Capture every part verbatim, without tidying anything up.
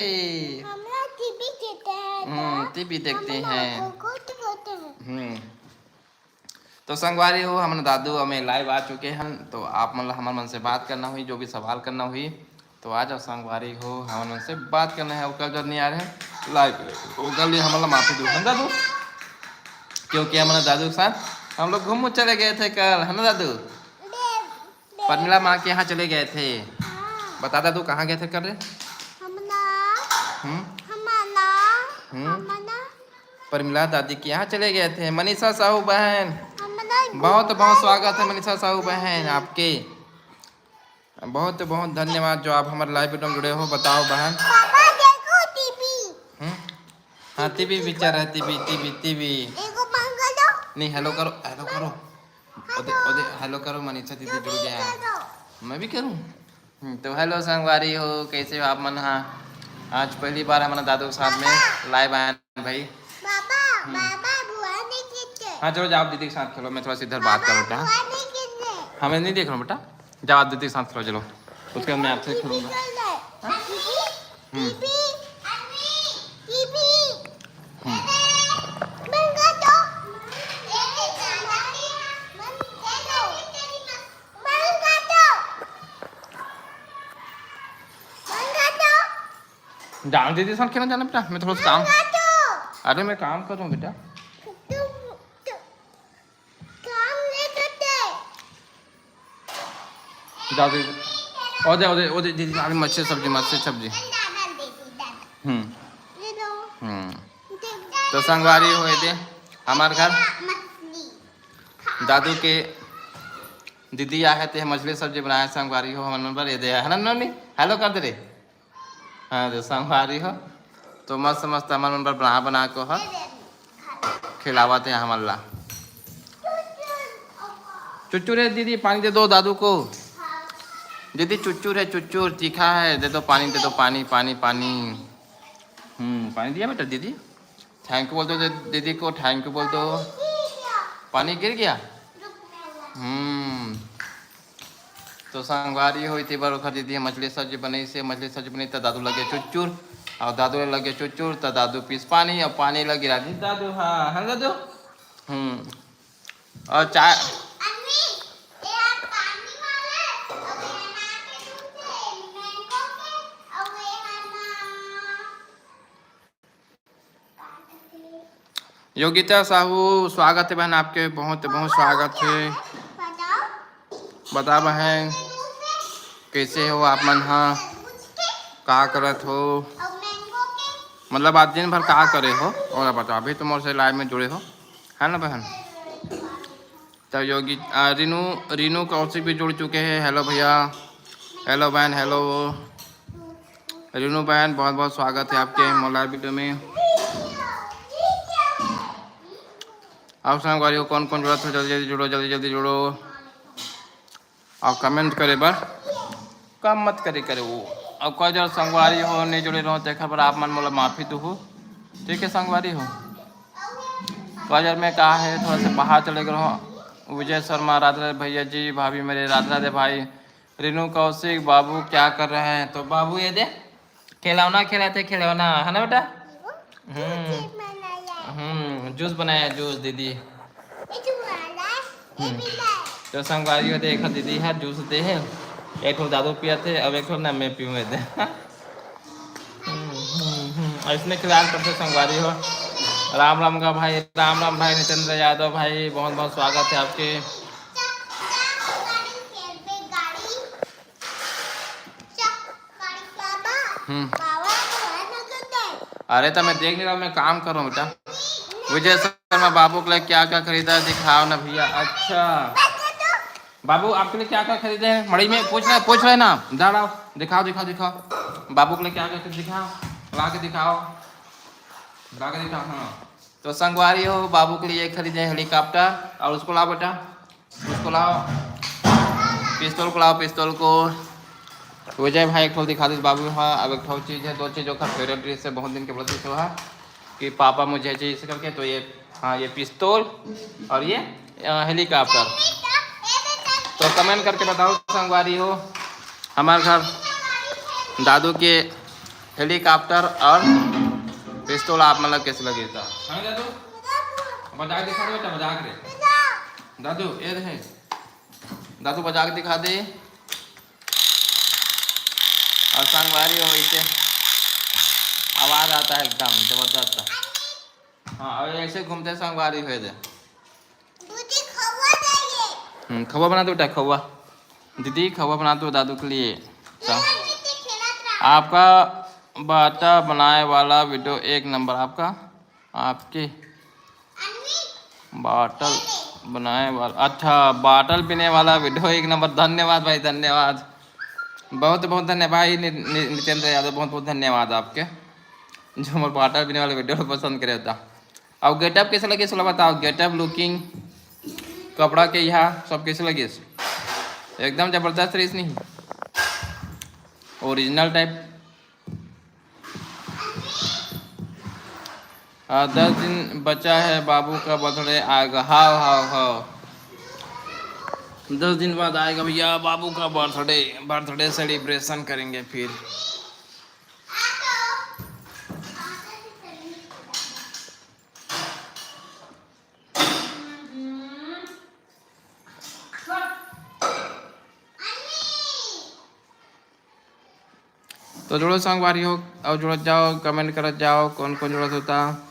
हमला टीवी देखते हैं तो हम्म, टीवी देखते हमला हैं। कुकुर देखते हैं। हम्म। तो संगवारी हो, हमन दादू अउ मैं लाइव आ चुके हन, तो आप मन ला हमर मन से बात करना होही, जो भी सवाल करना होही, तो आ जाओ संगवारी हो, हमर मन से बात करना हे। ओकर जर नहीं आ रहे लाइव, ओकर लिए हमन ला माफी दो, है ना दादू? क्योंकि हमन दादू के साथ हम लोग घूमने चले गए थे कल, है ना दादू? परमिला माँ के यहाँ चले गए थे। हाँ। बता दादू, कहाँ गए थे कल रे? हमना, हम्म? हमना, हम्म? हमना। परमिला दादी के यहाँ चले गए थे। मनीषा साहू बहन, हमना बहुत बहुत स्वागत है मनीषा साहू बहन आपके। बहुत बहुत धन्यवाद जो आप हमारे लाइव वीडियो में जुड़े हो। बताओ बहन। पापा देखो टीवी। हम्म? हाँ, टीवी पिक्चर है, टीवी, टीवी, टीवी। एगो पंखा दो। नहीं, हेलो करो, हेलो करो। ओदे, ओदे, हेलो करो, मनीषा दीदी जुड़ गया है। मैं भी करूँ? हम्म, तो हेलो संगवारी हो, कैसे हो आप मन? हाँ, आज पहली बार हमन दादू के साथ में लाइव आए हैं भाई। बाबा, हम्म। बाबा, बुआ नहीं खेलते। हाँ, चलो जाओ दीदी के साथ खेलो, मैं थोड़ा सा इधर बात बाबा, करूँ बेटा। बुआ नहीं खेलते। हाँ, मैं नहीं देख रहा हूँ बेटा, जाओ आप दीदी के साथ खेलो, चलो, उसके बाद मैं आपसे टीवी खेलूंगा। खेल रहे। हाँ? टीवी, हम्म। TV, TV. हम्म। बंद कर दो। बंद कर दो। बंद कर दो। बंद कर दो। जान दीदी साथ खेलना जाना बेटा, मैं थोड़ा सा काम। बंद कर दो। अरे मैं काम कर रहा हूँ बेटा। तुम, तुम काम नहीं करते। जाओ दीदी। ओ दे, ओ दे, ओ दे, दीदी, अरे मच्छी सब्जी, मच्छी सब्जी। हम्म। हम्म। तो संगवारी हो, ये दे, हमारे घर दादू के दीदी आए थे, मछली सब्जी बनाए संगवारी हो, हमन बर ये दे, है ना नोनी? हेलो कर दे रे। हाँ, तो संगवारी हो, तो मस्त मस्त हमन बर बना, बना को ह खिलावत हे हमन ला। चुच्चू रे दीदी, पानी दे दो दादू को। दीदी चुच्चू रे चुच्चू, तीखा है, दे दो पानी, दे दो पानी, पानी, पानी। हम्म, पानी दिया बेटा दीदी? थैंक यू बोल दो दे-, दीदी को, थैंक यू बोल दो। पानी गिर गया? हम्म। तो संगवारी हो, इतनी बार ओखर दीदी मछली सब्जी बनाई से, मछली सब्जी बनाई त दादू लगे चुच्चुर, और दादू लगे चुच्चुर त दादू पीस पानी, और पानी लगे राजी दादू। हाँ, है ना दादू? हम्म। और चाय। योगिता साहू, स्वागत है बहन आपके, बहुत बहुत स्वागत है। बता बहन, कैसे हो आप मन? हाँ, का करत हो? मतलब आज दिन भर का करे हो? और बताओ, अभी तो मोर से लाइव में जुड़े हो, है ना बहन? तो योगी, आ, रीनू, रीनू कौशिक भी जुड़ चुके हैं। हेलो भैया, हेलो बहन, हेलो रीनू बहन, बहुत बहुत स्वागत है आपके मोर लाइव वीडियो में। आप संगवारी हो, कौन कौन जुड़त हो, जल्दी जल्दी जुड़ो, जल्दी जल्दी जुड़ो। और कमेंट करे बर काम मत करे करे वो। और कोई जर संगवारी हो, नहीं जुड़े रहो, तेखर बर आप मन मोला माफी दुहू, ठीक है संगवारी हो। कोई जर मैं कहा है, थोड़ा सा बाहर चले गए रहो। विजय शर्मा, राधे राधे भैया जी, भाभी मेरे, राधे राधे भाई। रीनू कौशिक, बाबू क्या कर रहे हैं? तो बाबू ये दे, खिलौना खेलत हे, खिलौना, है ना बेटा? हम्म। हम्म, जूस बनाया, जूस दीदी। हम्म। तो संगवारी हो, देखो दीदी है जूस दे है, एक ठो दादू पियत हे, अब एक ठो ना मैं पीऊँ दे। हम्म, हम्म, हम्म। ऐसने खिलाल करते संगवारी हो। राम राम का भाई, राम राम भाई नितेंद्र यादव भाई, बहुत बहुत स्वागत है आपके। हम्म। अरे तो मैं देख नहीं रहा, मैं काम कर रहा हूँ बेटा। विजय शर्मा, बाबू के लिए क्या क्या खरीदा है दिखाओ ना भैया। अच्छा बाबू, आपके लिए क्या क्या खरीदे हैं? मड़ई में पूछ रहे, पूछ रहे ना। दाड़ाओ, दिखाओ, दिखाओ, दिखाओ। बाबू के लिए क्या क्या खरीदे, दिखाओ, ला के दिखाओ, ला के दिखाओ। हाँ, तो संगवारी हो, बाबू के लिए खरीदे हेलीकॉप्टर। और उसको लाओ बेटा, उसको लाओ, पिस्तौल को लाओ, पिस्तौल को। विजय भाई एक ठो दिखा दे बाबू। हाँ, अब एक ठो चीज़ है, दो चीज़ ओकर फेवरेट ड्रेस है, बहुत दिन के बोलते थे वहाँ कि पापा मुझे चाहिए इसे करके। तो ये, हाँ, ये पिस्तौल और ये, अ, हेलीकॉप्टर। तो कमेंट करके बताओ संगवारी हो, हमारे घर दादू के हेलीकॉप्टर और पिस्तौल आप मन ला कैसे लगे था? हाँ दादू, बजा के दिखा दे बेटा, बजा के। दादू, ये रहे। दादू, बजा के दिखा दे। और संगवारी हो, इसे आवाज आता है एकदम जबरदस्त। हाँ, और ऐसे घूमते संगवारी हो दे। हम्म, खवा बना दो बेटा, खवा। दीदी, खवा बना दो दादू के लिए। तो आपका बाटा बनाए वाला वीडियो एक नंबर। आपका, आपके बाटल बनाए वाला, अच्छा, बाटल पीने वाला वीडियो एक नंबर। धन्यवाद भाई, धन्यवाद, बहुत बहुत धन्यवाद भाई नि-, नि-, नितेंद्र यादव, बहुत बहुत धन्यवाद आपके, जो हमारे बाटल पीने वाले वीडियो को पसंद करे होता। और गेटअप कैसे लगे, चलो बताओ, गेटअप, लुकिंग, कपड़ा के यहाँ सब कैसे लगे? एकदम जबरदस्त रहीस नहीं, ओरिजिनल टाइप। आ, दस दिन बचा है, बाबू का बर्थडे आएगा। हाव, हाव, हाव, दस दिन बाद आएगा भैया बाबू का बर्थडे। बर्थडे सेलिब्रेशन करेंगे फिर। तो जुड़ो संगवारी हो, और जुड़त जाओ, कमेंट करत जाओ, कौन कौन जुड़त होता।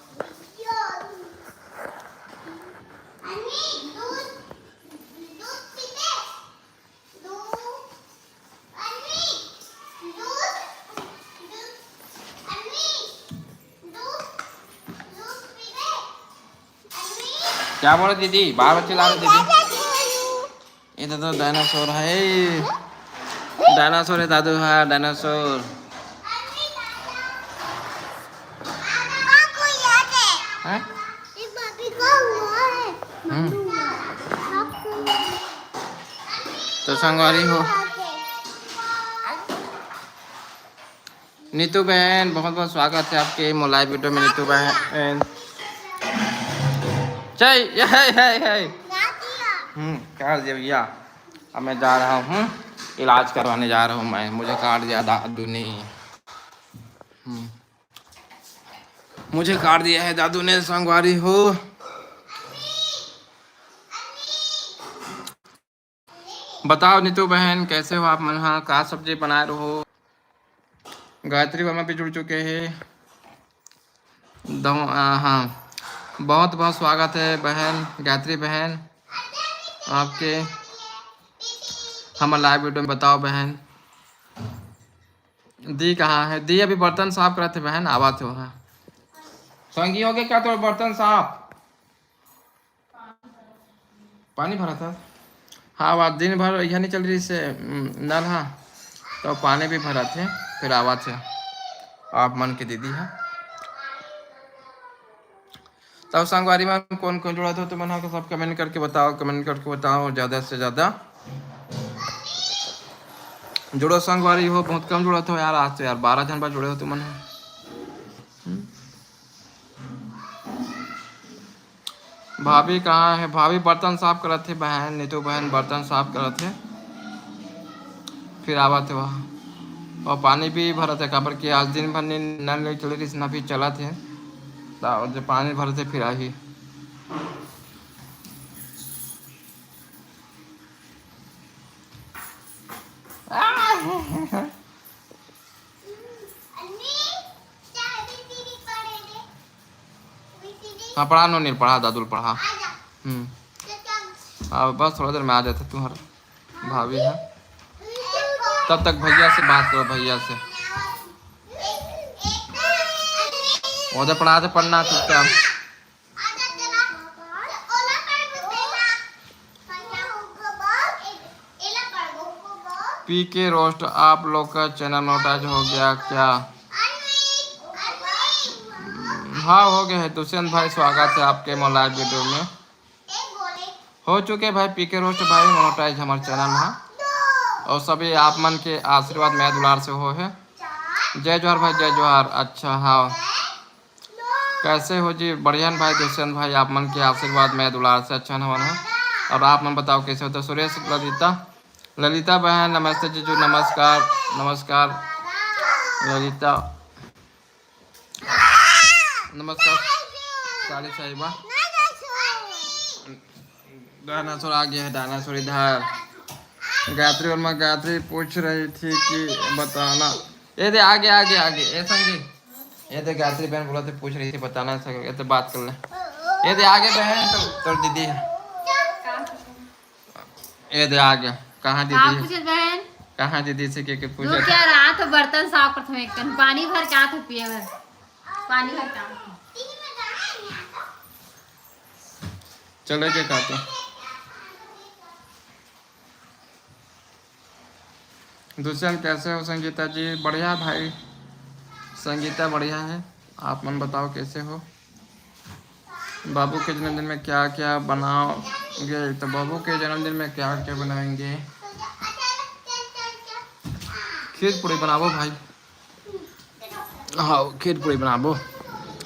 क्या बोले दीदी, बार बार चिल्ला रहे दीदी। ये तो, तो डायनासोर है, डायनासोर है दादू, हाँ डायनासोर। हैं? हम्म। तो संगवारी हो, नीतू बहन, बहुत बहुत स्वागत है आपके मोर लाइव वीडियो में। नीतू बहन, जय, हे, हे, हे। हम्म, काट दिया भैया। अब मैं जा रहा हूँ, इलाज करवाने जा रहा हूँ मैं। मुझे काट दिया दादू ने। हम्म। मुझे काट दिया है दादू ने, संगवारी हो। बताओ नीतू बहन, कैसे हो आप मन हा? का सब्जी बनाए रहो? गायत्री वर्मा भी जुड़ चुके हैं। दो, आ, हाँ, बहुत बहुत स्वागत है बहन, गायत्री बहन, आपके हमर लाइव वीडियो में। बताओ बहन, दी कहाँ है? दी अभी बर्तन साफ करत हे बहन, आवत हे वहाँ। संगी हो गए क्या तोर बर्तन साफ? पानी भरत हे। हाँ, आज दिन भर यहाँ नहीं चल रही से, उम, नल हा, तो पानी भी भरत हे, फिर आवत हे आप मन के दीदी हा। तब संगवारी मन कौन कौन जुड़त हो तुमन हा, सब कमेंट करके बताओ, कमेंट करके बताओ ज़्यादा से ज़्यादा। जुड़ो संगवारी हो, बहुत कम जुड़त हो यार, आज तो यार बारह जन बस जुड़े हो तुमन हा। हम्म। भाभी कहाँ है? भाभी बर्तन साफ करत हे बहन, नीतू बहन बर्तन साफ करत हे, फिर आवत हे वहाँ। और पानी भी भरत हे, काबर कि आज दिन भर नी-, नल नहीं चले रहिस, ना भी चलत हे, ता-, जो पानी भरत हे फिर आही। हाँ, पढ़ा नो नील, पढ़ा, दादुल पढ़ा। हम्म। अब बस थोड़ा देर में आ जाते तुम्हारा भाभी है, तब तक भैया से बात करो, भैया से। वो तो पढ़ा, तो पढ़ना चुपचाप। पी के रोस्ट, आप लोग का चैनल मोनेटाइज हो गया क्या? हाँ, हो गया है। दुष्यंत भाई, स्वागत है आपके मोर लाइव वीडियो में। हो चुके भाई पी के रोस्ट भाई, मोनेटाइज हमारे चैनल में। और सभी आप मन के आशीर्वाद, मया दुलार से हो है। जय जोहार भाई, जय जोहार। अच्छा, हाँ। कैसे हो जी? बढ़िया न भाई दुष्यंत भाई, आप मन के आशीर्वाद, मया दुलार से अच्छा न हवन है। और आप मन बताओ कैसे हो? तो सुरेश, ललिता, ललिता बहन नमस्ते जीजू, नमस्कार, नमस्कार ललिता। नमस्कार। साड़ी साहिबा। डायनासोर आ गया है, डायनासोर इधर। गायत्री वर्मा, गायत्री पूछ रही थी कि बताना। ये दे, आगे, आगे, आगे। ए संगी, ये दे, गायत्री बहन बोला थे, पूछ रही थी, बताना है संगी, ये तो बात कर ले। ये दे, आगे बहन, तो तोर दीदी है। ये दे, आगे। कहाँ दीदी का है? पूछे बहन? कहाँ दीदी से के, के तू पूछे? क्या रहा तो बर्तन साफ करत हूँ, एक कन पानी भर के आत हूँ पिए भर। पानी भर के आत हूँ। चले के काटे। दुष्यंत, कैसे हो संगीता जी? बढ़िया भाई, संगीता बढ़िया है, आप मन बताओ कैसे हो? बाबू के जन्मदिन में क्या क्या बनाओगे? तो बाबू के जन्मदिन में क्या क्या बनाएंगे? खीर पूरी बनाबो भाई। हाँ, खीर पूरी बनाबो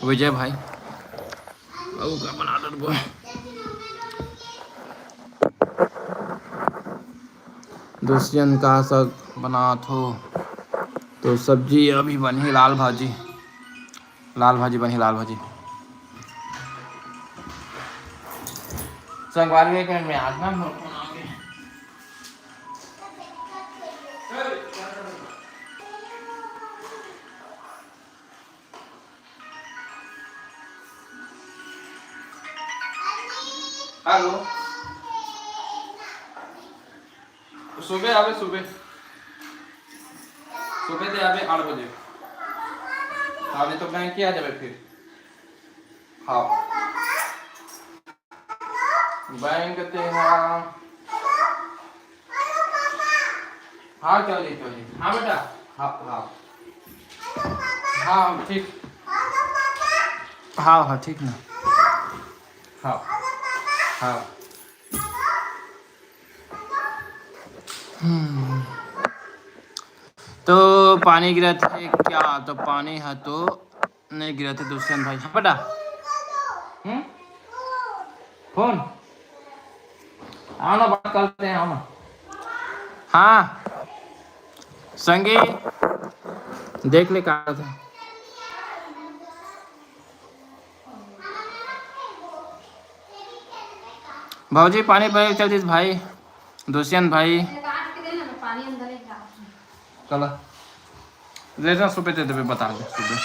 विजय भाई। बाबू का बना डरबो। दुष्यंत का साग बनात हो? तो सब्जी अभी बनही, लाल भाजी, लाल भाजी बनही, लाल भाजी। संगवारी, एक मिनट में आज ना, मोर फोन आ गया। हेलो। सुबह आबे, सुबह। सुबह दे आबे आठ बजे। हाँ, नहीं तो बैंक के आ जाबे फिर। हाँ। बैंक ते हाँ। हाँ, चल जी, चल जी। हाँ बेटा। हाँ, हाँ। हाँ, ठीक। हाँ, हाँ, ठीक ना। हाँ। हाँ। हम्म। तो पानी गिरत हे क्या? तो पानी ह तो नहीं गिरत हे दुष्यंत भाई। हाँ बेटा। हम्म? फोन? आओ ना, बात करते हैं, आओ ना। हाँ। संगी, देख ले का होता है। भौजी, पानी परे चल दिस भाई, दुष्यंत भाई। चला, ले जा, सुबह दे देबे, बता दे सुबह।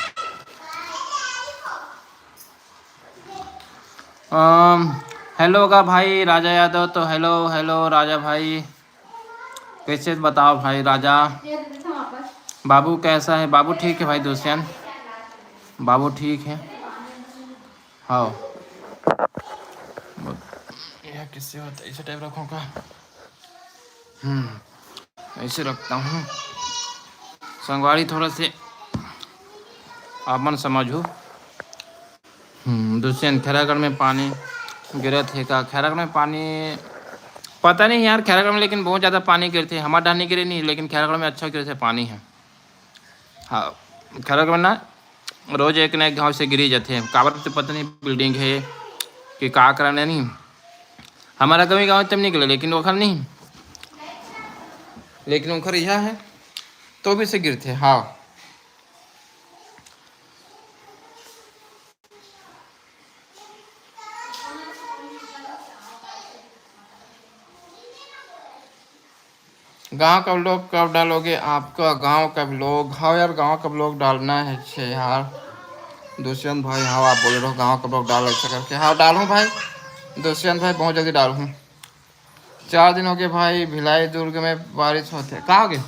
अम, हेलो का भाई राजा यादव, तो हेलो, हेलो राजा भाई, कैसे बताओ भाई राजा? बाबू कैसा है? बाबू ठीक है भाई दुष्यंत, बाबू ठीक है। हाँ, यह किससे होता है? ऐसे टाइप रखो का? हम्म, ऐसे रखता हूँ। संगवारी, थोड़ा से आप मन समझो। हम्म, दुष्यंत, खैरागढ़ में पानी गिरत हे का? खैरागढ़ में पानी पता नहीं यार, खैरागढ़ में लेकिन बहुत ज़्यादा पानी गिरत हे। हमार डहर नहीं गिरे नहीं, लेकिन खैरागढ़ में अच्छा गिरत हे पानी है। हाँ, खैरागढ़ में ना रोज एक ना एक गाँव से गिरी जाते हैं। काबर तो पता नहीं, building है कि का कारण है नहीं। हमारा कभी गाँव तब नहीं गिरे, लेकिन ओखर नहीं, लेकिन ओखर यह है तो भी से गिरते हैं। हाँ। गांव का vlog कब डालोगे? आपका गांव का vlog? हाँ यार, गांव का vlog डालना है छे यार। दुष्यंत भाई, हाँ, आप बोले रहो गांव का vlog डाल, ऐसा करके। हाँ, डालूँ भाई, दुष्यंत भाई, बहुत जल्दी डालूँ। चार दिन हो गए भाई, भिलाई दुर्ग में बारिश होते। का हो गए?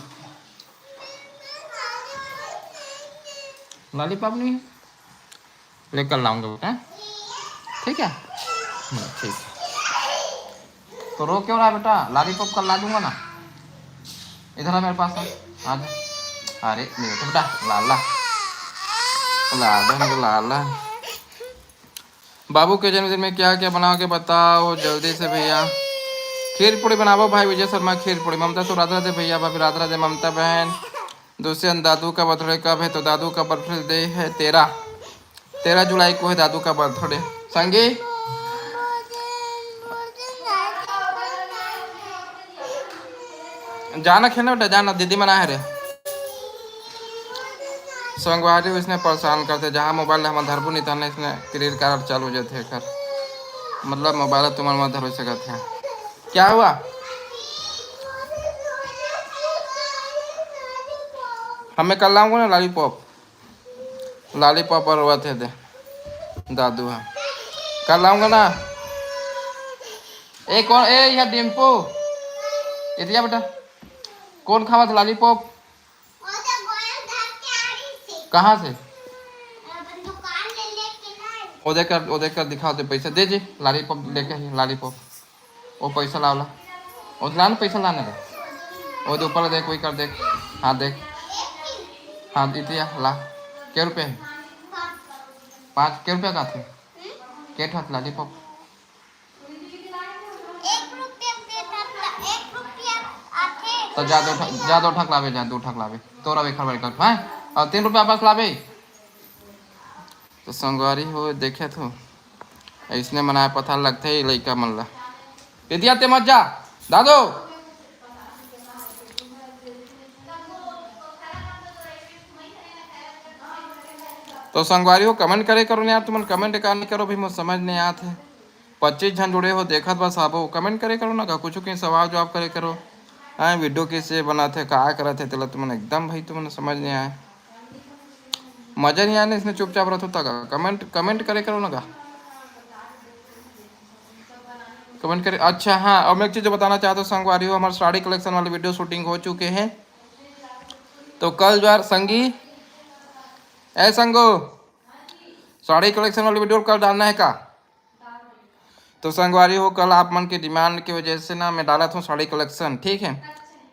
लॉलीपॉप नहीं है? लेकर लाऊंगा बेटा, ठीक है? हम्म, ठीक। तो रो क्यों रहा बेटा? लॉलीपॉप कल ला दूंगा ना, इधर आ मेरे पास, आ, आ जा। अरे नहीं तो बेटा, लाला, लाला, मेरे लाला। बाबू के जन्मदिन में क्या क्या बनाओगे बताओ जल्दी से भैया। खीर पूड़ी बनाबो भाई विजय शर्मा, खीर पूड़ी। ममता सो राधे राधे भैया, भाभी राधे राधे, ममता बहन। दुष्यंत, दादू का बर्थडे कब है? तो दादू का बर्थडे है तेरह, तेरह जुलाई को है दादू का बर्थडे। संगी, जाना खेलना बेटा, जाना, दीदी मना है रे। संगवारी हो, इसने परेशान करथे, जहाँ मोबाइल हमन धरबो नहीं, तहाँ इसने क्रेडिट कार्ड चालू हो जाथे एकर। मतलब मोबाइल तुमन मत धरो सकत है। क्या हुआ? हमें कल लाऊंगा ना लॉलीपॉप। लॉलीपॉप और रोवत हे दे दादू है। कल लाऊंगा ना। ए कौन, ए यह डिम्पू, इतिया बेटा, कौन खावत लॉलीपॉप? कहाँ से? ओ देख कर, ओ देख कर दिखाओ दे पैसा दे जी, लॉलीपॉप लेके ही लॉलीपॉप। वो पैसा लावला। वो ला ना, पैसा लाना रे। वो दे ऊपर देख, वही कर देख। हाँ देख। हाँ इतिया ला। के रुपये है? पाँच। के रुपया का थे? के ठा लॉलीपॉप? एक रुपया पे एक रुपया आथे। तो जा दो ठा, जा दो ठक लावे, जा दो ठक लावे। तोरा बेखर बड़े कर, हाँ? और तीन रुपया वापस लावे। तो संगवारी हो, देखे तो इसने मनाए पता लगथे ये लइका मन ला। इतिया ते मत जा दादो। तो संगवारी हो, कमेंट करे करो ना यार, तुमन कमेंट का नहीं करो भाई, मोर समझ नहीं आत है। पच्चीस झन जुड़े हो, देखत बस आबो, कमेंट करे करो ना का, कुछ कहीं सवाल जवाब करे करो। हाँ, वीडियो कैसे बनाथे, का करत है, तेला तुमन एकदम भाई तुमन समझ नहीं आए। मजा नहीं आने इसने चुपचाप रहत होता का। कमेंट, कमेंट करे करो ना का। कमेंट करे। अच्छा हाँ, और मैं एक चीज़ बताना चाहता हूँ संगवारी हो, हमारे साड़ी कलेक्शन वाली वीडियो शूटिंग हो चुके हैं। तो कल जो यार संगी, ए संगो, साड़ी कलेक्शन वाली वीडियो कल डालना है का? तो संगवारी हो, कल आप मन के डिमांड की वजह से ना मैं डालत हूँ साड़ी कलेक्शन, ठीक है।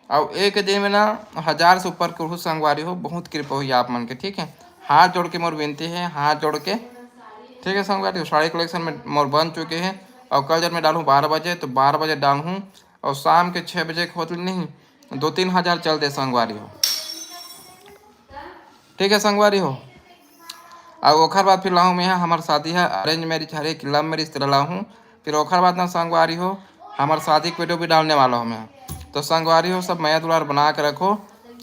और एक दिन में ना हजार से ऊपर कुछ संगवारी हो, बहुत कृपा हुई आप मन के, ठीक है। हाथ जोड़ के मोर विनती है, हाथ जोड़ के, ठीक है संगवारी हो। साड़ी कलेक्शन में मोर बन चुके हैं और कल जब मैं डालूँ बारह बजे, तो बारह बजे डालूँ और शाम के छः बजे के होत नहीं, दो तीन हजार चल दे संगवारी हो, ठीक है संगवारी हो। और ओखर बाद फिर लाहूँ मैं यहाँ, हमार शादी है, अरेंज मैरिज हरे कि लव मैरिज, तेला लाहूँ। फिर ओखर बाद ना संगवारी हो, हमार शादी के वीडियो भी डालने वाला हूँ मैं। तो संगवारी हो, सब मया दुलार बना के रखो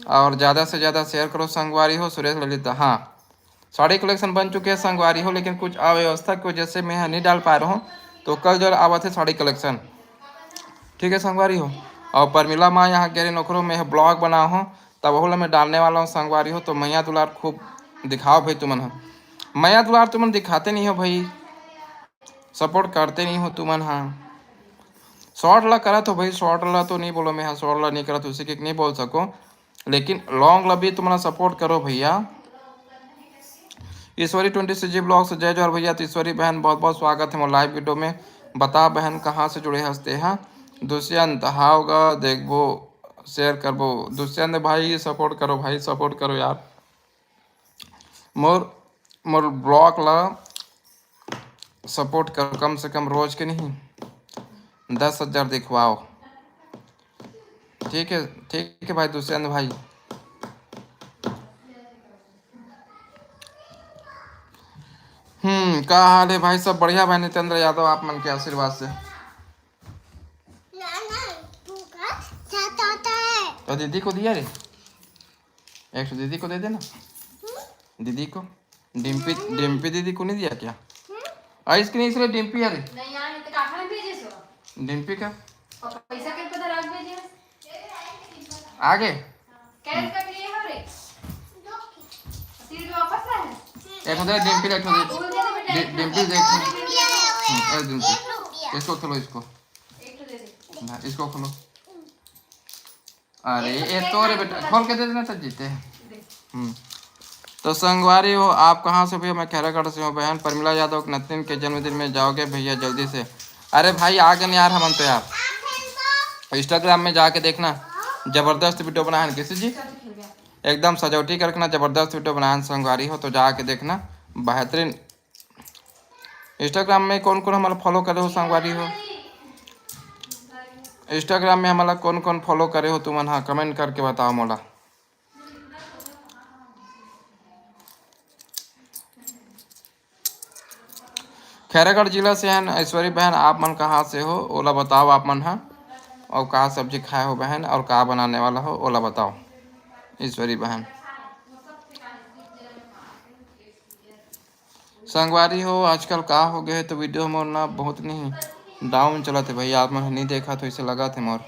और ज़्यादा से ज़्यादा शेयर करो संगवारी हो। सुरेश ललित, हाँ, साड़ी कलेक्शन बन चुके हैं संगवारी हो, लेकिन कुछ अव्यवस्था की वजह से मैं यहाँ नहीं डाल पा रहा हूँ। तो कल जो आवत है साड़ी कलेक्शन, ठीक है संगवारी हो। और परमिला माँ यहाँ गे रहिन, ओकरो मैं ब्लॉग बना हूँ, तब वहू ला मैं डालने वाला हूँ संगवारी हो। तो मया दुलार खूब दिखाओ भाई तुमन ह, मया दुलार तुमन दिखाते नहीं हो भाई, सपोर्ट करते नहीं हो तुमन ह। शॉर्ट ला करत हो भाई, शॉर्ट ला तो नहीं बोलो मैं, हाँ शॉर्ट ला नहीं करत, उसी के नहीं बोल सको, लेकिन लॉन्ग ला भी तुमन सपोर्ट करो भैया। ईश्वरी ट्वेंटी सी जी ब्लॉग से जय जोहार भैया। तो ईश्वरी बहन, बहुत बहुत स्वागत है मोर लाइव वीडियो में। बता बहन, कहाँ से जुड़े हस तेहा? दुष्यंत, हाव गा, देखबो, शेयर करबो। दुष्यंत भाई, सपोर्ट करो भाई, सपोर्ट करो यार। मोर, मोर ब्लॉग ला सपोर्ट करो, कम से कम रोज के नहीं, दस हजार दिखवाओ। ठीक है, ठीक है भाई दुष्यंत भाई। हम्म, का हाल है भाई? सब बढ़िया भाई नितेंद्र यादव, आप मन के आशीर्वाद से। ना, ना, तू का साथ आता है। तो दीदी को दिया रे, एक ठो दीदी को दे देना। हम्म? दीदी को, डिम्पी, नहीं, नहीं। डिम्पी दीदी को नहीं दिया क्या? हम्म? आइसक्रीम इसलिए डिम्पी है रे। नहीं यार, ये तो काका ने भेजे सो। डिम्पी का? और पैसा के पता रख भेजे। आगे? कैश का लिए हो रे? फिर जो वापस आए? एक उधर डिम्पी, एक उधर। फूल दे दे बेटा, डि-, एक डिम्पी रुपया। देख। हम्म, एक डिम्पी। एक रुपया। इसको खोलो, इसको। एक तो दे दे। हाँ, इसको खोलो। अरे, ये तो ये तो रे बेटा, खोल के दे देना तो जीते हैं। दे। हम्म। तो संगवारी हो, आप कहाँ से भैया? मैं खैरागढ़ से हूँ बहन। परमिला यादव के नतिन के जन्मदिन में जाओगे भैया जल्दी से? अरे भाई, आ गए यार, हमन तो यार। इंस्टाग्राम में जाके देखना, जबरदस्त वीडियो बनाए हैं किसी जी, एकदम सजौटी करके ना, जबरदस्त वीडियो बनाए हैं संगवारी हो, तो जाके देखना, बेहतरीन। इंस्टाग्राम में कौन कौन हमला फॉलो करे हो संगवारी हो? इंस्टाग्राम में हमला कौन कौन फॉलो करे हो तुमन हा, कमेंट करके बताओ मोला। खैरागढ़ जिला से हन ऐश्वरी बहन, आप मन कहाँ से हो ओला बताओ आप मन हा, और का सब्जी खाए हो बहन, और का बनाने वाला हो ओला बताओ ईश्वरी बहन। संगवारी हो, आजकल का हो गए हे, तो वीडियो मोर ना बहुत नहीं डाउन चलत हे भैया, आप मन नहीं देखा तो इसे लगा थे मोर,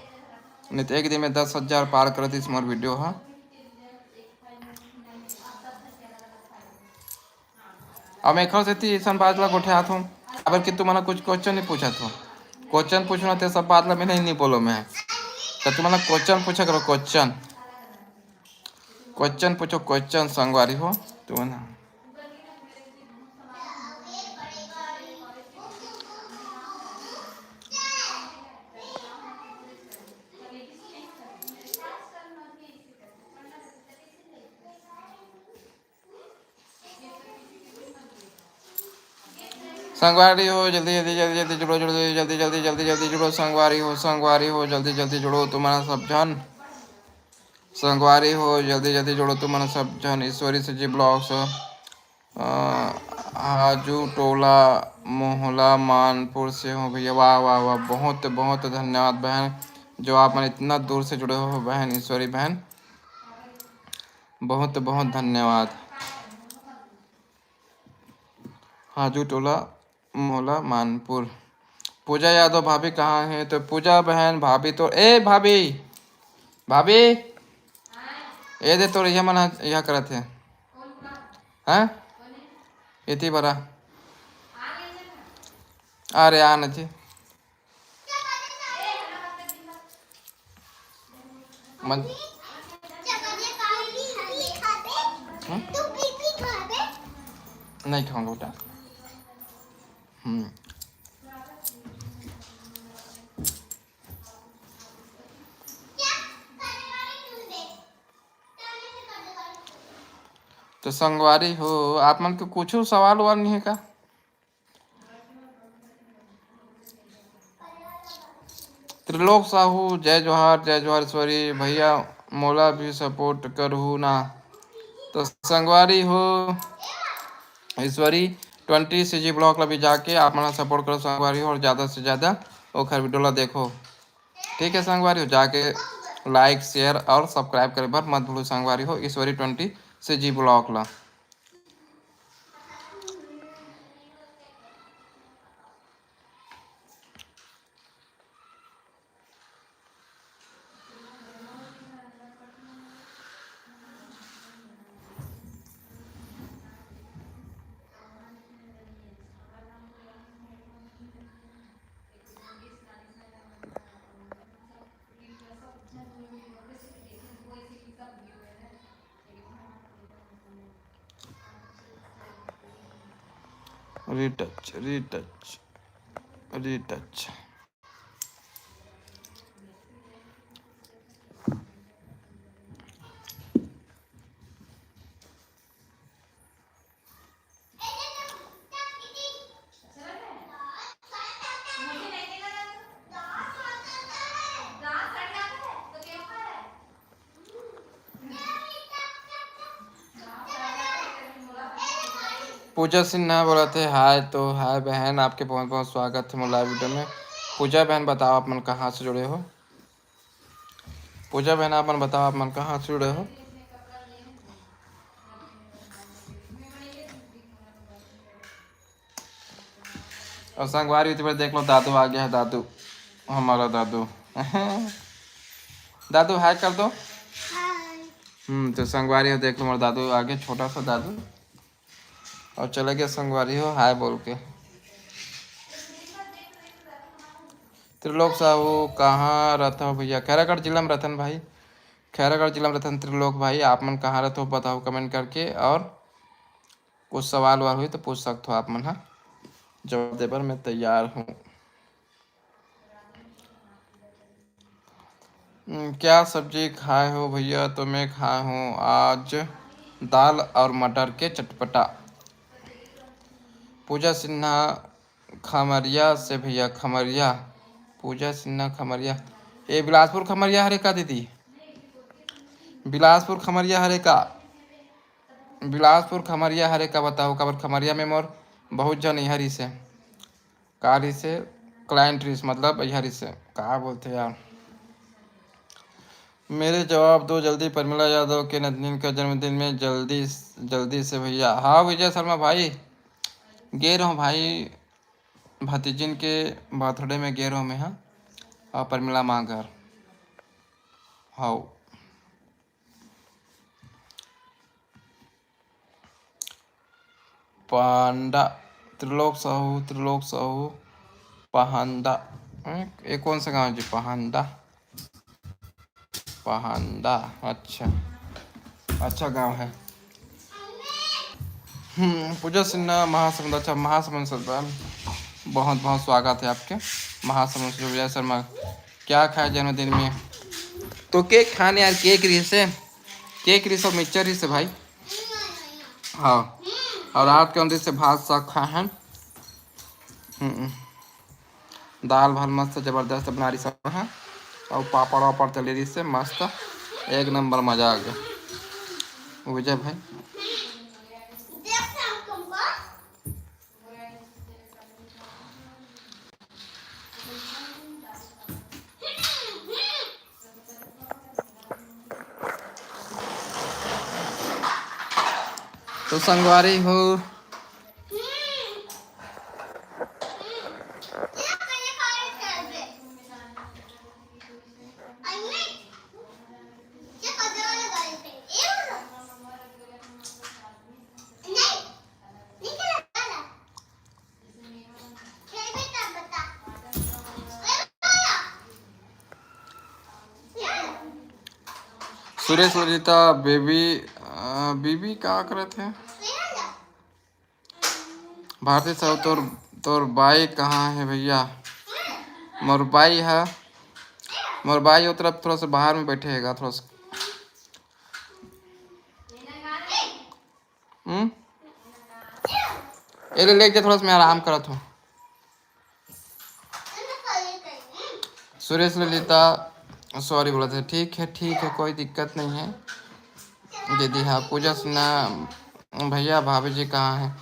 नहीं तो एक दिन में दस हजार पार कर दिस मोर वीडियो हा। अब एखर सेती अइसन बात ला गोठियात हूँ, काबर कि तुमन कुछ क्वेश्चन नहीं पूछत हो। क्वेश्चन पूछना ते सब बात ला मैं नहीं, नहीं बोलो मैं, तो तुमन क्वेश्चन पूछा करो, क्वेश्चन, क्वेश्चन पूछो, क्वेश्चन संगवारी हो तुमन। संगवारी हो, जल्दी, जल्दी, जल्दी, जल्दी जुड़ो, जुड़ो, जल्दी, जल्दी, जल्दी, जल्दी जुड़ो, संगवारी हो, संगवारी हो, जल्दी, जल्दी जुड़ो, तुमन सब झन। संगवारी हो, जल्दी, जल्दी जुड़ो, तुमन सब झन। ईश्वरी से जी ब्लॉग्स, अ, हाजू टोला मोहला मानपुर से हो भैया। वाह, वाह, वाह, बहुत, बहुत धन्यवाद बहन, जो आप मन इतना दूर से जुड़े हो बहन, ईश्वरी बहन, बहुत, बहुत धन्यवाद। हाजू टोला मोला मानपुर। पूजा यादव भाभी कहाँ हे? तो पूजा बहन, भाभी तो, ए भाभी, भाभी, ए दे तोर ये मन ह-, यह करत हे, हैं? एती बरा, अरे आ न जी। मन हम्म? नहीं खाऊंगा बेटा। हम्म। तो संगवारी हो, आप मन के कुछ सवाल उवाल नहीं है का? त्रिलोक साहू, जय जोहार, जय जोहार ईश्वरी भैया, मोला भी सपोर्ट करहू ना। तो संगवारी हो, ईश्वरी ट्वेंटी सीजी ब्लॉग ला भी जाके आप मन सपोर्ट करो संगवारी हो, और ज़्यादा से ज़्यादा ओखर वीडियो ला देखो। ठीक है संगवारी हो, जाके लाइक, शेयर और सब्सक्राइब करे बर मत भूलो संगवारी हो, ईश्वरी ट्वेंटी सीजी ब्लॉग ला। Retouch, retouch, retouch। पूजा सिन्हा बोलत हे, हाय। तो हाय बहन, आपके बहुत बहुत स्वागत है मोर लाइव वीडियो में। पूजा बहन, बताओ आप मन कहाँ से जुड़े हो? पूजा बहन, आप मन बताओ, आप मन कहाँ से जुड़े हो? और संगवारी, इतने देख लो, दादू आ गया है, दादू, हमारा दादू। दादू, हाय कर दो। हम्म, तो संगवारी हो, देख लो, हमारा दादू आ गया, छोटा सा दादू, और चला गया संगवारी हो हाय बोल के। त्रिलोक साहू, कहाँ रहता हो भैया? खैरागढ़ जिला में रहथन भाई, खैरागढ़ जिला में रहथन त्रिलोक भाई। आप मन कहाँ रहते हो बताओ कमेंट करके, और कुछ सवाल वाल हुई तो पूछ सकते हो आप मन, हाँ, जवाब दे बर मैं तैयार हूँ। हम्म, क्या सब्जी खाए हो भैया? तो मैं खाए हूँ आज दाल और मटर के चटपटा। पूजा सिन्हा खमरिया से भैया, खमरिया। पूजा सिन्हा खमरिया, ये बिलासपुर खमरिया हरे का दीदी? बिलासपुर खमरिया हरे का? बिलासपुर खमरिया हरे का बताओ, काबर खमरिया में मोर बहुत जन इहर से, का रिसे, क्लाइंट रिस, मतलब इहर रिसे, का बोलते यार, मेरे जवाब दो जल्दी। परमिला यादव के नंदिन का जन्मदिन में जल्दी, जल्दी से भैया। हाँ विजय शर्मा भाई, गे रहूँ भाई, भतीजिन के बर्थडे में गे रहूँ मैं, हाँ। और परमिला माँ घर, हाँ। पांडा, त्रिलोक साहू, त्रिलोक साहू, पहांदा। हैं? ये कौन सा गांव है जी? पहांदा, पहांदा। अच्छा, अच्छा गांव है। हम्म, पूजा सिन्हा, महासमुंद। अच्छा, महासमुंद से बा-, बहुत बहुत स्वागत है आपके महासमुंद से। विजय शर्मा, क्या खाए जन्मदिन में? तो केक खाने यार, केक रही से, केक रही से, मिक्सचर रही से भाई। हाँ, और रात के अंदर से भात साग खाए हैं। हम्म, दाल भात मस्त जबरदस्त बनाए रही सब है, और पापड़ वापड़ तले रही से मस्त, एक नंबर मजा आ गया। विजय भाई, तो संगवारी हो, सुरेश ललिता, बेबी, अ, बीबी का करत है? भारती साहू, तोर, तोर बाई कहाँ है भैया? मोर बाई है, मोर बाई वो तरफ थोड़ा सा बाहर में बैठे हैगा, थोड़ा सा। हम्म? ये ले, लेके जा, थोड़ा सा मैं आराम करत हूँ। सुरेश ललिता, सॉरी बोला था। ठीक है, ठीक है, कोई दिक्कत नहीं है दीदी। हाँ, पूजा सिन्हा, भैया भाभी जी कहाँ है?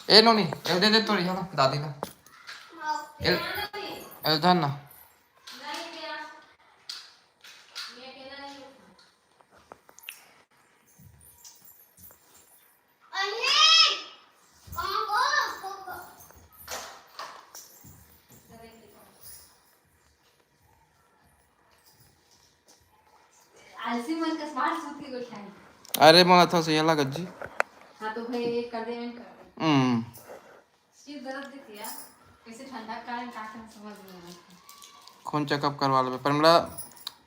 ए नोनी, ए दे दे तोरी, हाँ, दादी ना। ए, ए धन ना। आलसी मन का smart सूत के गोठियाही। अरे, मोला थोड़ा सा ये लगा जी। हाँ, तो भाई, एक कर दे, end कर दे। हम्म। सिर दर्द देती है, कैसे ठंडा कारण का, का समझ नहीं आ रहा। खून checkup करवा लेबे। परिमला,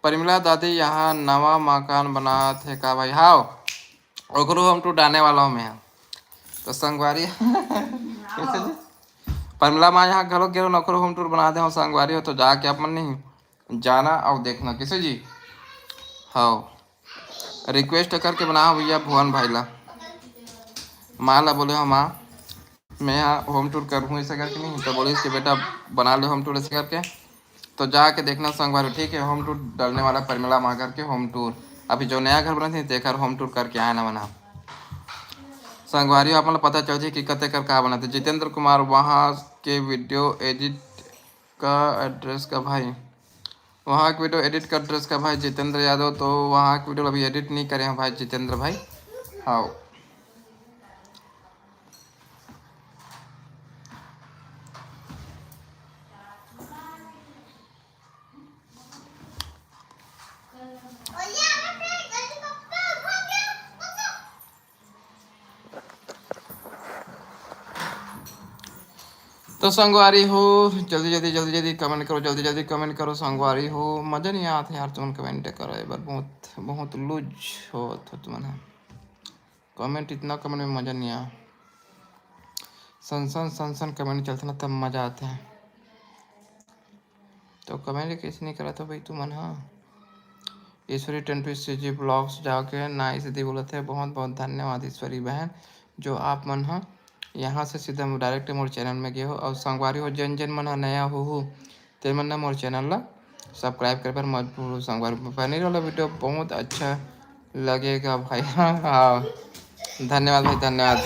परिमला दादी, यहाँ नवा मकान बनात हे का भाई? हाव, ओकरो home tour डालने वाला हूँ मैं। तो संगवारी, कैसे जी? परमिला माँ यहाँ घलो गेलो न, ओकरो home tour बना दे हो संगवारी हो, तो जाके अपन नहीं जाना और देखना, कैसे जी? हाँ, request करके बनाओ भैया भुवन भाई ला। माँ ला बोले हो, माँ, मैं यहाँ home tour करहूँ ऐसे करके नहीं, तो बोलिस कि बेटा बना ले home tour ऐसे करके। तो जाके देखना संगवारी, ठीक है, home tour डालने वाला परमिला माँ घर के home tour। अभी जो नया घर बनत हे तेकर home tour करके आए ना बना। संगवारी, आप मन ल पता चल जाही कि कते कर का बनत हे। जितेंद्र कुमार, वहाँ के video edit का address का भाई, वहाँ के video edit का address का भाई जितेंद्र यादव, तो वहाँ के video अभी edit नहीं करे हैं भाई जितेंद्र भाई। हाँ। तो संगवारी हो, जल्दी जल्दी, जल्दी जल्दी comment करो, जल्दी जल्दी comment करो संगवारी हो। मजा नहीं आत हे यार, तुमन comment करो, एक बार बहुत, बहुत लूज हो तो तुमन ह। Comment, इतना comment में मजा नहीं आया। सन सन सन सन comment चलते ना, तब मजा आते हैं। तो comment कैसे नहीं करा था भाई तुमन? हाँ, ईश्वरी ट्वेंटी सी जी ब्लॉग्स जाके nice दी बोलत है। बहुत बहुत धन्यवाद ईश्वरी बहन, जो आप मन ह यहाँ से सीधा direct मोर channel में गए हो। और संगवारी हो, जन जन मन ह नया हो, हो ते मन ना मोर channel ला subscribe करे बर मत भूलो संगवारी। पनीर वाला video बहुत अच्छा लगेगा भाई। हाँ, धन्यवाद भाई, धन्यवाद।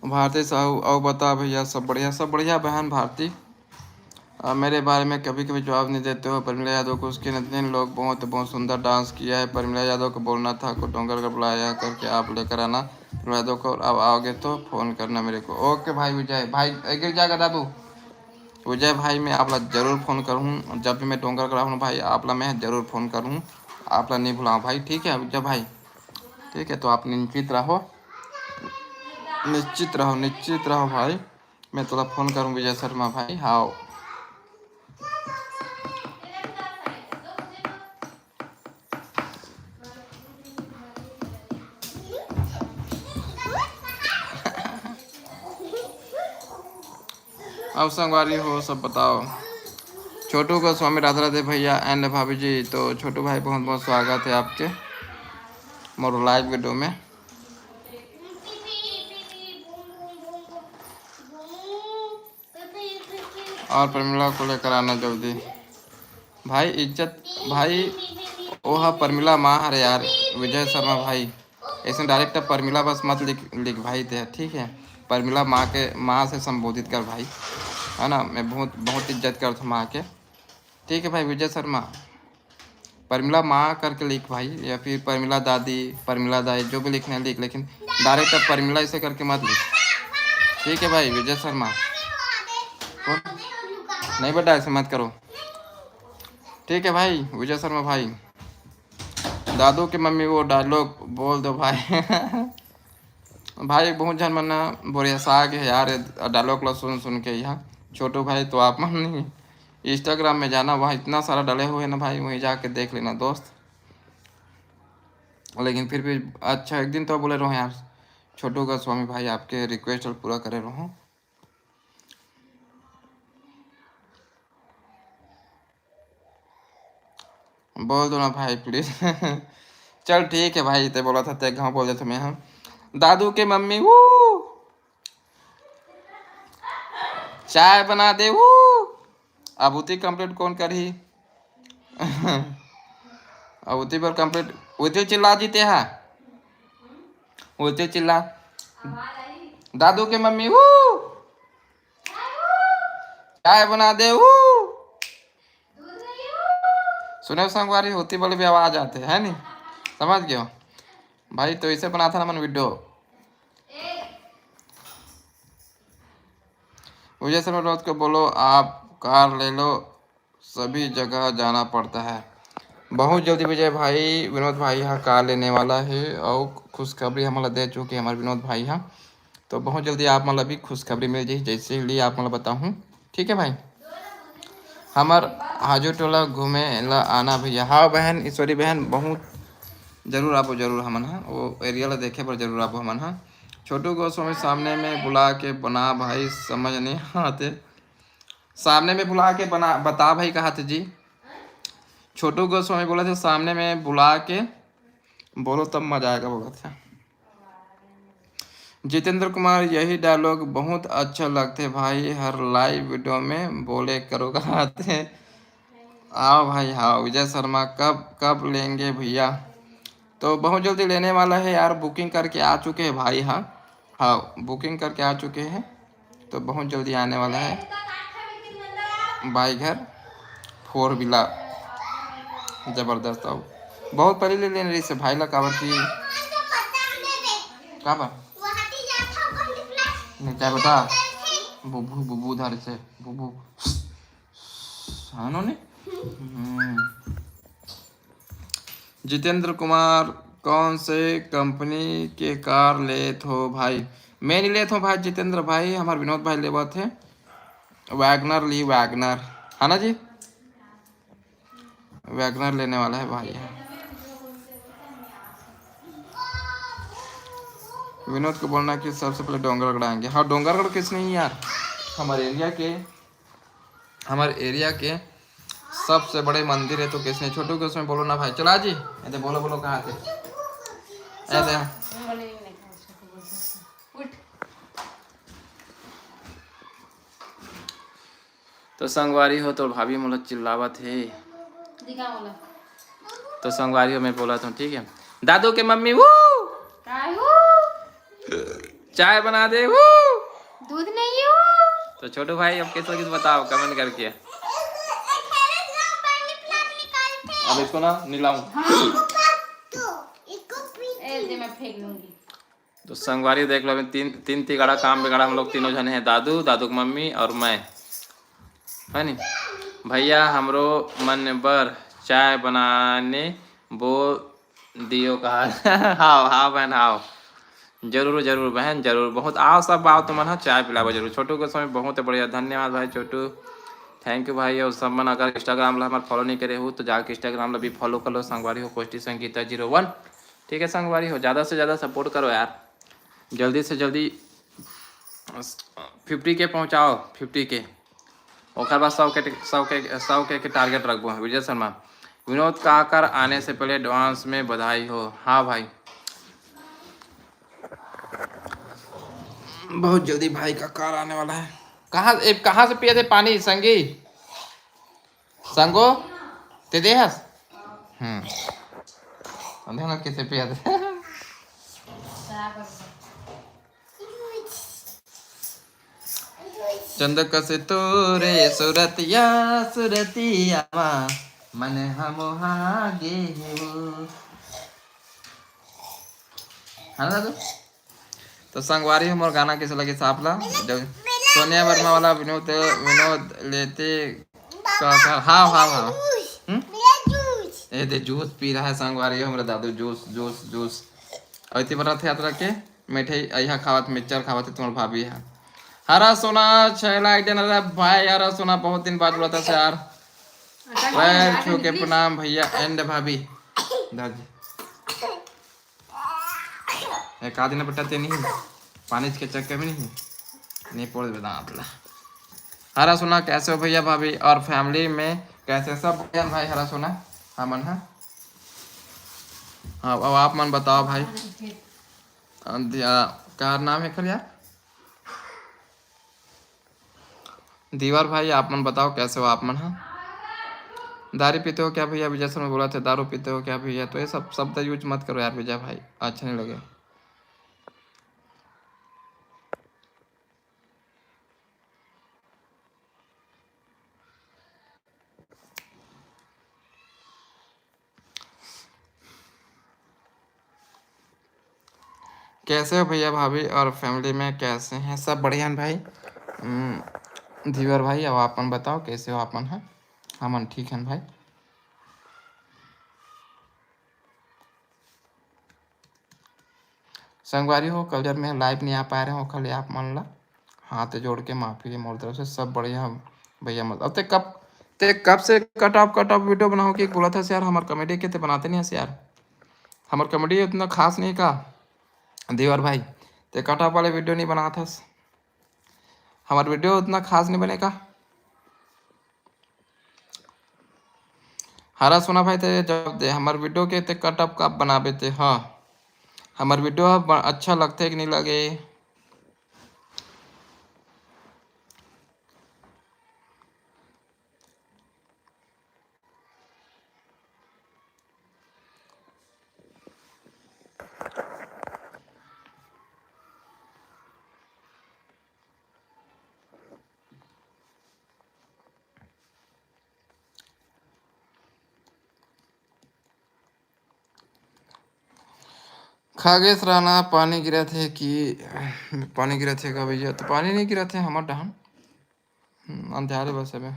भारती साहू, अउ बता भैया, सब बढ़िया? सब बढ़िया बहन भारती। आप मेरे बारे में कभी कभी जवाब नहीं देते हो। परमिला यादव को उसके नतनीन लोग बहुत बहुत सुंदर डांस किया है। परमिला यादव को बोलना था को डोंगरगढ़ बुलाया करके आप लेकर आना परमिला यादव को। अब आओगे तो फोन करना मेरे को। ओके भाई विजय भाई, ए, गिर जाएगा दादू। विजय भाई, मैं आपला जरूर फोन करूँ, जब भी मैं डोंगरगढ़ हूँ भाई, आपला मैं जरूर फोन करूँ, आपला नहीं भुलाऊँ भाई, ठीक है विजय भाई? ठीक है, तो आप निश्चित रहो, निश्चित रहो, निश्चित रहो भाई, मैं तोला फोन करूँ विजय शर्मा भाई। हाँ। अब संगवारी हो सब बताओ। छोटू गोस्वामी, राधे राधे भैया and भाभी जी। तो छोटू भाई, बहुत बहुत स्वागत है आपके मोर लाइव वीडियो में। और परमिला को लेकर आना जल्दी भाई। इज्जत भाई, ओहा परमिला माँ हरे यार, विजय शर्मा भाई। ऐसे डायरेक्ट परमिला बस मत लिख लिख भाई ते, ठीक है? परमिला माँ के, माँ से संबोधित कर भाई, है ना? मैं बहुत बहुत इज्जत करता हूँ माँ के, ठीक है भाई विजय शर्मा? परमिला माँ करके लिख भाई, या फिर परमिला दादी, परमिला दाई, जो भी लिखना है लिख, लेकिन डायरेक्ट परमिला ऐसे करके मत लिख, ठीक है भाई विजय शर्मा? कौन? नहीं बेटा, ऐसे मत करो, ठीक है भाई विजय शर्मा भाई। दादू के मम्मी वो डायलॉग बोल दो भाई। भाई बहुत झन मन बोरियसा गे हे यार, डायलॉग ला सुन सुन के। यहाँ छोटू भाई तो आप मन नहीं, इंस्टाग्राम में जाना, वहाँ इतना सारा डले हुए ना भाई, वहीं जाके देख लेना दोस्त। लेकिन फिर भी अच्छा, एक दिन तो बोले रहो यार, छोटू गोस्वामी भाई आपके रिक्वेस्ट पूरा करे रहो। बोल दो ना भाई प्लीज। चल ठीक है भाई, ते बोला था ते गाँव बोल देते मैं। हाँ, दादू के मम्मी वो चाय बना दे वो। अब उती कंप्लीट कौन करही? अब उती पर कंप्लीट, उती चिल्ला जीते हा, उती चिल्ला। दादू के मम्मी वो चाय बना दे वो। सुने संगवारी, होती बोले भी आवाज आते है नी, समझ गयो भाई। तो इसे बनाता ना मन वीडियो। विजय शर्मा विनोद को बोलो आप कार ले लो, सभी जगह जाना पड़ता है। बहुत जल्दी विजय भाई, विनोद भाई हा कार लेने वाला है और खुशखबरी हमला दे चुके हैं हमारे विनोद भाई हा। तो बहुत जल्दी आप मन ला भी खुशखबरी मिल जाही, जैसे ही आप मन ला बताहूँ, ठीक है भाई। हमर हाजू टोला घूमे ला आना भैया। हाँ बहन, ईश्वरी बहन, बहुत जरूर आबो, जरूर हमन हा वो एरिया ला देखे बर जरूर आबो हमन हा। छोटू गोस्वामी सामने में बुला के बना भाई, समझ नहीं आते। सामने में बुला के बना, बता भाई कहा थे जी। छोटू गोस्वामी बोला थे सामने में बुला के बोलो तब मजा आएगा, बोला था। जितेंद्र कुमार, यही डायलॉग बहुत अच्छा लगते भाई, हर लाइव वीडियो में बोले करो कहते। आओ भाई, हाँ विजय शर्मा, कब कब लेंगे भैया? तो बहुत जल्दी लेने वाला है यार, बुकिंग करके आ चुके हैं भाई। हाँ, हाँ बुकिंग करके आ चुके हैं, तो बहुत जल्दी आने वाला है भाई घर। फोर व्हीलर जबरदस्त। अब बहुत पहले ले लेने रही से भाई ला, काबर की काबर नहीं क्या बेटा, बुबू बुबू धर से बुबू। हाँ ने। हम्म। जितेंद्र कुमार, कौन से कंपनी के कार लेत हो भाई? मैं नहीं लेत हूँ भाई जितेंद्र भाई, हमारे विनोद भाई लेवत है। वैगनर ली, वैगनर, है ना जी? वैगनर लेने वाला है भाई। विनोद को बोलना कि सबसे पहले डोंगरगढ़ आएंगे। हाँ, डोंगरगढ़ किस नहीं यार, हमारे एरिया के, हमारे एरिया के सबसे बड़े मंदिर है, तो किस नहीं? छोटू के उसमें बोलो ना भाई। चला जी, ऐसे बोलो, बोलो कहाँ थे? ऐसे। तो संगवारी हो, तो भाभी मोला चिल्लावत हे। दिखा मोला। तो संगवारी हो, मैं बोलत हूँ, ठीक है, दादू के मम्मी वो काय हो? चाय बना दे वो। दूध नहीं हो। तो छोटू भाई, अब कैसे किस बताओ कमेंट करके। अब इसको ना नहीं लाऊं। हाँ। इसको पीस ए, दे, मैं फेंक दूंगी। तो संगवारी देख लो, अभी तीन, तीन तिगाड़ा काम बिगाड़ा, हम लोग तीनों जने हैं, दादू, दादू की मम्मी और मैं, है नी। भैया, हमरो मन बर चाय बनाने बोल दियो कहा। हाव, हाव बहन, हाव। जरूर, जरूर बहन, जरूर। बहुत आओ, सब आओ, तुमन ह चाय पिलाबो जरूर। छोटू गोस्वामी, बहुत बढ़िया, धन्यवाद भाई छोटू, thank you भाई। और सब मन अगर Instagram ला हमर follow नहीं करे हो तो जाके Instagram ला भी follow कर लो संगवारी हो, कोष्टी संगीता zero one। ठीक है संगवारी हो, ज़्यादा से ज़्यादा support करो यार, जल्दी से जल्दी fifty K पहुँचाओ, fifty K। ओकर बाद सौ के, सौ के, सौ के, के target रखबो। विजय शर्मा, विनोद का car आने से पहले advance में बधाई हो। हाँ भाई, बहुत जल्दी भाई का car आने वाला है। कहाँ, ए, कहाँ से पिए थे पानी संगी? संगो, ते दे हस? हम्म। अंधे ना कैसे पिया थे? चंद कसे तोरे सुरतिया, सुरतिया मा मन हम हागे हो। है ना दादू? तो संगवारी हो, मोर गाना कैसे लगे साफ ला? जब सोनिया वर्मा वाला विनोद, विनोद लेते का, का, हाँ, हाँ, हाँ। हम्म? ये दे जूस पी रहा है संगवारी हो, मेरा दादू जूस, जूस, जूस। और इतनी बड़ा यात्रा के मिठाई अइहा खावत, मिक्सचर खावत है तुम्हार भाभी है। हरा सोना छैला एक दिन, अरे भाई, हरा सोना बहुत दिन बाद बोला था यार। पैर छू के प्रणाम भैया and भाभी। दादी। एक आध दिन बेटा ते नहीं, पानी के चक्कर में नहीं, नहीं पड़ देबे दांत ला। हरा सोना, कैसे हो भैया भाभी और family में कैसे सब बढ़िया भाई? हरा सोना, हमन है। हाँ, अब आप मन बताओ भाई। अ, दिया, का नाम है कर यार? दीवार भाई, आप मन बताओ कैसे हो आप मन? हाँ, दारू पीते हो क्या भैया? विजय शर्मा बोला थे, दारू पीते हो क्या भैया? तो ये सब शब्द use मत करो यार विजय भाई, अच्छा नहीं लगे। कैसे हो भैया भाभी और family में कैसे हैं? सब बढ़िया हैं भाई। हम्म, धीवर भाई, अब आप मन बताओ कैसे हो आप मन? हैं, हमन ठीक हैं भाई। संगवारी हो, कल जब मैं live नहीं आ पाए रहे हो, खाली आप मन ला हाथ जोड़ के माफी है मोर तरफ से। सब बढ़िया भैया, मत अब ते कब, ते कब से cut off, cut off video बनाओ कि बोला था यार, हमार कॉमेडी के ते बनाते नहीं हस यार, हमार कॉमेडी उतना खास नहीं का देवर भाई, ते कट ऑफ वाले वीडियो नहीं बनात हस, हमार वीडियो उतना खास नहीं बने का। हरा सोना भाई, ते जवाब दे, हमार वीडियो के ते कट ऑफ कब बनाबे ते? हाँ, हमार वीडियो अब अच्छा लगते कि नहीं लगे? खगेश राणा, पानी गिरत हे कि, पानी गिरत हे का भैया? तो पानी नहीं गिरत हे हमर डहान, हम्म, अंधियारे बस हवे।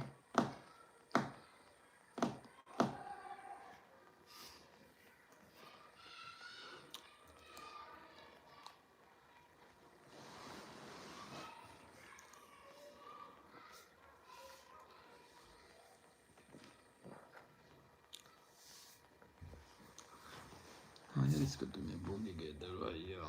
हाँ यार, इसको तो मैं भूल ही गया, दवाइयाँ।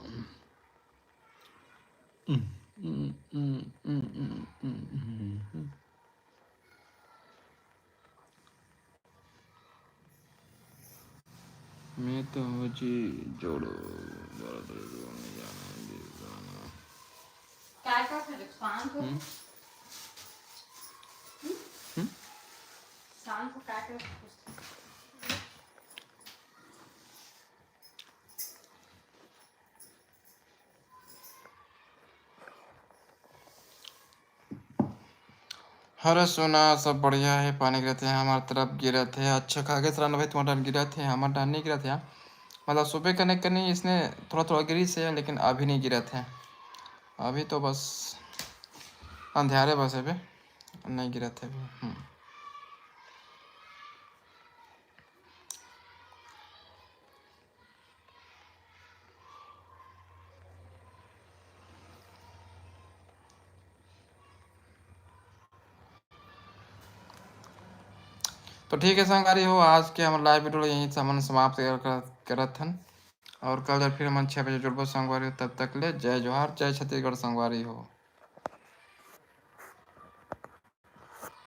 मैं तो हो जी जोड़ो, बड़ा दर्द होने जाना है, दीवाना। काय का फिर शांत हो? हम्म? हम्म? हम्म? शांत हो, काय का? अरे सुना, सब बढ़िया हे, पानी गिरत हे, हमर तरफ गिरत हे। अच्छा, खगेश राणा भाई, तुम्हर डाहर गिरत हे, हमर डाहर नइ गिरत हे। मतलब सुबह कने कने इसने थोड़ा थोड़ा गिरिस हे, लेकिन अभी नइ गिरत हे। अभी तो बस अंधियारे बस हे बे, नइ गिरत हे अभी। हम्म। तो ठीक है संगवारी हो, आज के हमर live video ला यहीं से हमन समाप्त कर, कर, करत हन। और कल जब फिर हमन छः बजे जुड़बो संगवारी हो, तब तक ले जय जोहार, जय छत्तीसगढ़ संगवारी हो।